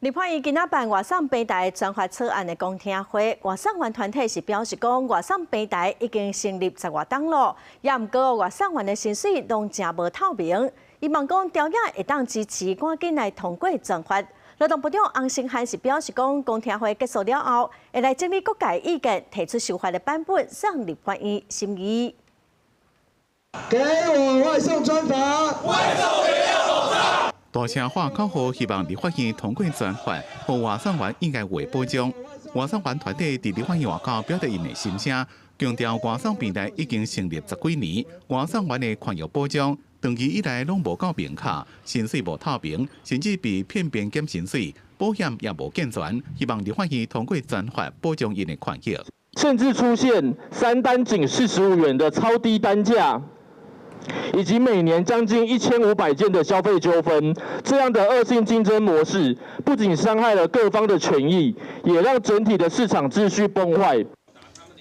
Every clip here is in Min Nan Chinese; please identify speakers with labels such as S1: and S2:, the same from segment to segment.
S1: 立法院今仔辦外送平台專法草案的公聽會，外送員團體是表示講，外送平台已經成立十外冬咯，也毋過外送員的薪水攏誠無透明。希望講朝野會當支持，趕緊來通過專法。勞動部長洪申翰是表示講，公聽會結束了後，會來整理各界意見，提出修法的版本，送立法院審議。
S2: 給我外送專法！
S3: 外送員要保障！
S4: 大聲喊口號，希望立法院通過專法，予外送員應該有的保障。外送員團體佇立法院外口表達𪜶的心聲，強調外送平台已經成立十幾年，外送員的權益保障長期以來攏無夠明確，薪水無透明，甚至被騙變減薪水，保險也無健全，希望立法院通過專法保障𪜶的權益。
S5: 甚至出現三單僅45元的超低單價，以及每年將近1500件的消費糾紛，這樣的惡性競爭模式，不僅傷害了各方的權益，也讓整體的市場秩序崩壞。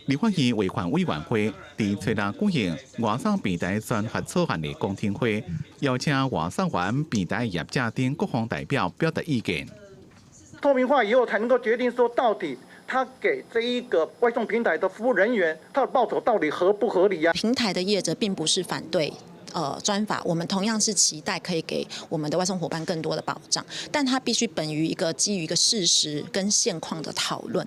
S4: 立法院維權委員會佇初六舉行外送平台專法草案的公聽會，邀請外送員、平台業者等各方代表表達意見。
S6: 透明化以後，才能夠決定說到底他給這一個外送平台的服務人員，他的報酬到底合不合理啊？
S7: 平台的業者並不是反對專法，我們同樣是期待可以給我們的外送夥伴更多的保障，但它必須本於一個基於一個事實跟現況的討論。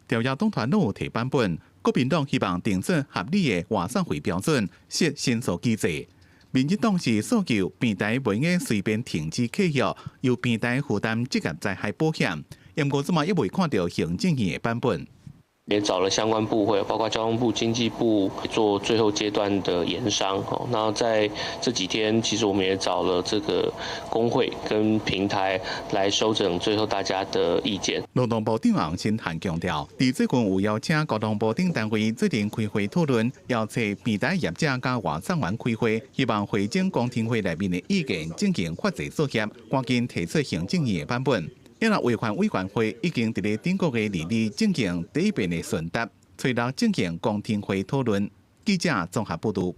S4: 朝野黨團攏有提版本，國民黨希望定出合理的外送費標準，設申訴機制。民進黨是訴求平台袂用隨便停止契約，由平台負擔職業災害保險。不過這馬猶未看著行政院的版本。
S8: 也找了相關部會，包括交通部、經濟部做最後階段的研商。那在這幾天，其實我們也找了這個工會跟平台來收整最後大家的意見。
S4: 勞動部長洪申翰強調，佇最近有邀請交通部等單位做陣開會討論，邀請平台業者佮外送員開會，希望匯總公聽會內面的意見進行法制作業，趕緊提出行政院的版本。因為維權委員會已經佇咧頂個月22進行第一遍的詢答，初六進行公聽會討論。記者綜合報導。